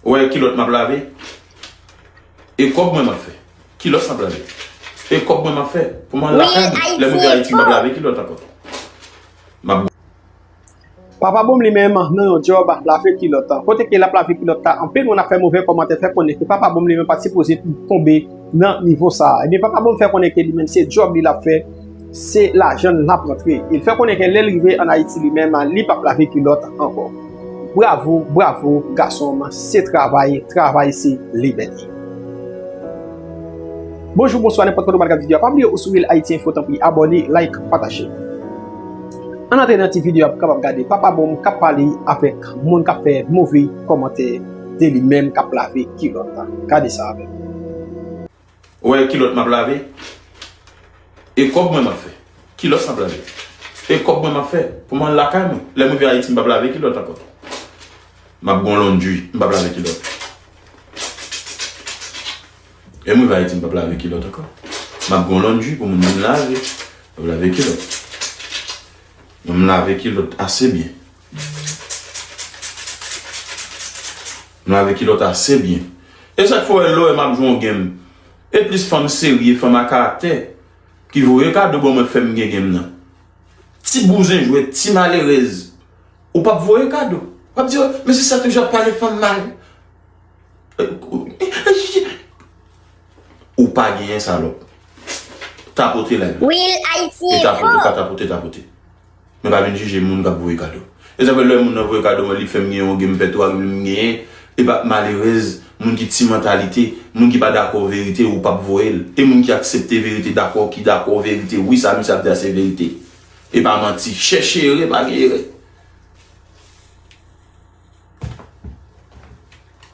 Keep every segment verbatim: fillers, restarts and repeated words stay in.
Ou wè kilòt m ap lave? E kòb mwen m ap fè. Kilòt m ap lave. E kòb mwen m ap fè. Pou m al lakay mwen. Lè m rive Ayiti, m p ap lave kilòt ankò. M ap Papa Bonm li menm nan yon djòb lave kilòt. Kote ke l ap lave kilòt la, anpil moun ap fè move kòmantè, fè konnen ke Papa Bonm li menm pa t sipoze tonbe nan nivo sa a. Ebyen, Papa Bonm fè konnen ke li menm se djòb li l ap fè, se lajan l ap rantre. E l fè konnen ke lè l rive ann Ayiti li menm, li p ap lave kilòt ankò. Bravo, bravo, gason m, se travay, travay se libète. Bonjou, bonswa, nenpòt kote w pral gad videyo a, pa bliye ou sou Real Haiti Info, tanpri abòne, like, pataje. Ann antre nan ti videyo a pou kapab gade Papa Bonm k ap pale avèk moun k ap fè move kòmantè de li menm k ap lave kilòt la. Gade sa avè m. Ou wè kilòt m ap lave? E kòb mwen m ap fè. Kilòt m ap lave. E kòb mwen m ap fè. Pou m al lakay mwen. Lè m rive Ayiti, m p ap lave kilòt ankò. M ap gon laundry, m p ap lave kilòt. E m rive Ayiti, m p ap lave kilòt ankò. M ap gon laundry pou moun vin lave. M p ap lave kilòt. Mwen m lave kilòt ase byen. M lave kilòt ase byen. E sa k fè w wè lè w wè m ap jwe yon game, e plis fanm serye, fanm a karaktè, ki voye kado ban mwen fè m gen game nan. Ti bouzen jwèt, ti malerèz, ou p ap voye kado. W ap di, "Oh, men se sa toujou ap pale fanm mal." Ou pa genyen salòp. Tapote la. Real Haiti Info. Tapote, pa tapote, tapote. Men pa vin jije moun k ap voye kado. E sa fè lè moun nan voye kado mwen, li fè m gen yon game, m fè twa game, m genyen. E pa malerèz, moun ki ti mantalite, moun ki pa dakò verite, ou p ap voye l. E moun ki aksepte verite, dakò, ki dakò verite, wi, sa misye ap di a se verite. E pa manti. Chèche erè, pa gen erè.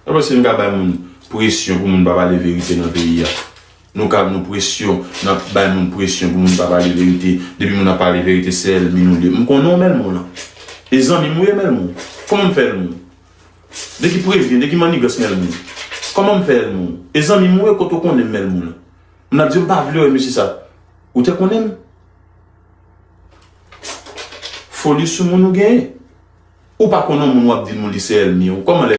Ou panse nou ka bay moun presyon pou moun pa pale verite nan peyi a? Nou ka nou presyon, n ap bay moun presyon pou moun pa pale verite. Depi moun ap pale verite, se ènmi nou li ye. M konnen w, Mèlmou lan. E zanmi m ou ye, Mèlmou. Kòman m fè ènmi w? De ki prevyen, de ki mannigans, Mèlmou? Kòman m fè ènmi w? E zanmi m ou ye, kote w konnen m, Mèlmou lan? M ap di w m pa vle wè mesye sa. Ou te konnen m? Foli sou moun ou genyen. Ou pa konn yon moun w ap di l moun li se ènmi w. Kòman lè